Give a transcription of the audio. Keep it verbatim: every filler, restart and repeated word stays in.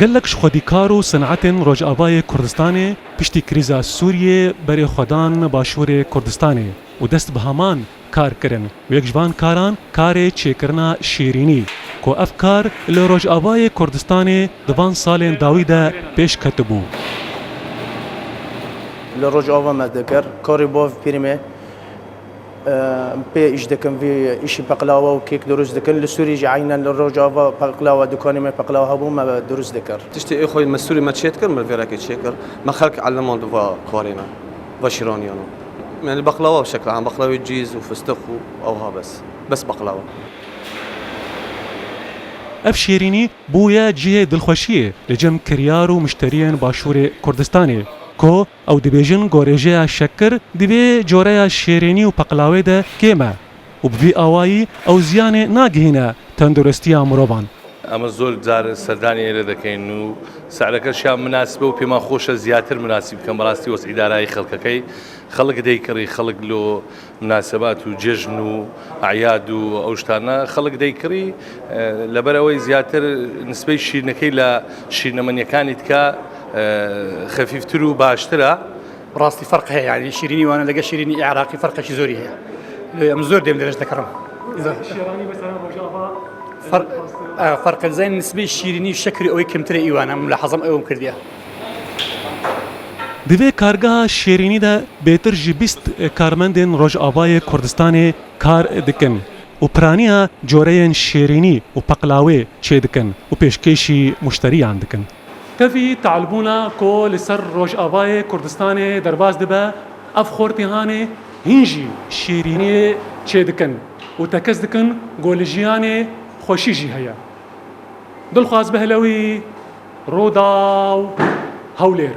Gelek ji xwedîkar û senetên Rojavayê Kurdistanê piştî krîza Sûriyê berê xwe dan Başûrê Kurdistanê û dest bi heman kar kirin û yek ji van karan karê çêkirina şêrînî, ku ev kar li Rojavayê Kurdistanê di van salên dawî de pêş ketibû. Li Rojava me dikir, karê bav pîrê me, e, pê îş dikin, vî îşî peqlawa û kêk dirust dikin. Li Sûrî jî eynen li Rojava peqlawa, dukanê me peqlawa hebû, me dirust dikir. Tiştê ê xwe me Sûrî me çêdikir, me vêrekê çêkir. Me xelk elimand va karê me, va şîraniyana. Yani baklava şekla, ha, baklava cîz û fistix û ewha bes. Bes baklava. Ev şêrînî bûye cihê dilxweşiyê li cem kiryar û muşteriyên Başûrê Kurdistanê, ku ew dibêjin gorêjeya şekir di vê coreya şêrînî û peqlawê de kêm e û bi vî awayî ew ziyanê nagihîne tenduristiya mirovan. ئەمە زۆر جار سەردانی ئێرە دەکەین و سعرەکەشیان مناسبە و پێمان خۆشە زیاتر مناسب بکەن بەڕاستی وەس ئیدارایی خەڵکەکەی خەڵک دەیکڕی خەڵک لۆ مناسبات و جێژن و عیاد و ئەو شتانە خەڵک دەیکڕی لەبەر ئەوەی زیاتر نسبەی شیرنەکەی لە شیرنەمەنیەکانی تکا خەفیفتر و باشترە. بەڕاستی فەرق هەیە، یعنی شیرینی وانە لەگە شیرینی عێراقی فەرقێکی زۆری هەیە. لێ ئەم زۆر دێم دەرەج دەکڕم. فەرق ئە، فەرق زین نسبەی شیرینی و شەکری ئەوەی کەمترە ئیوانە، ملاحەزەم ئەوم کردیە. Di vê kargeha şêrînî de bêtir ji bîst karmendên Rojavayê Kurdistanê kar dikin û piraniya coreyên şêrînî û peqlawê çêdikin û pêşkêşî muşteriyan dikin. Tevî talbûna ku li ser Rojavayê Kurdistanê derbas dibe, ev xortîhanê hîn jî şêrîniyê çêdikin û tekez dikin ku li jiyanê xweşî jî heye. Dilxwaz Behlewî, Rûdaw, Hewlêr.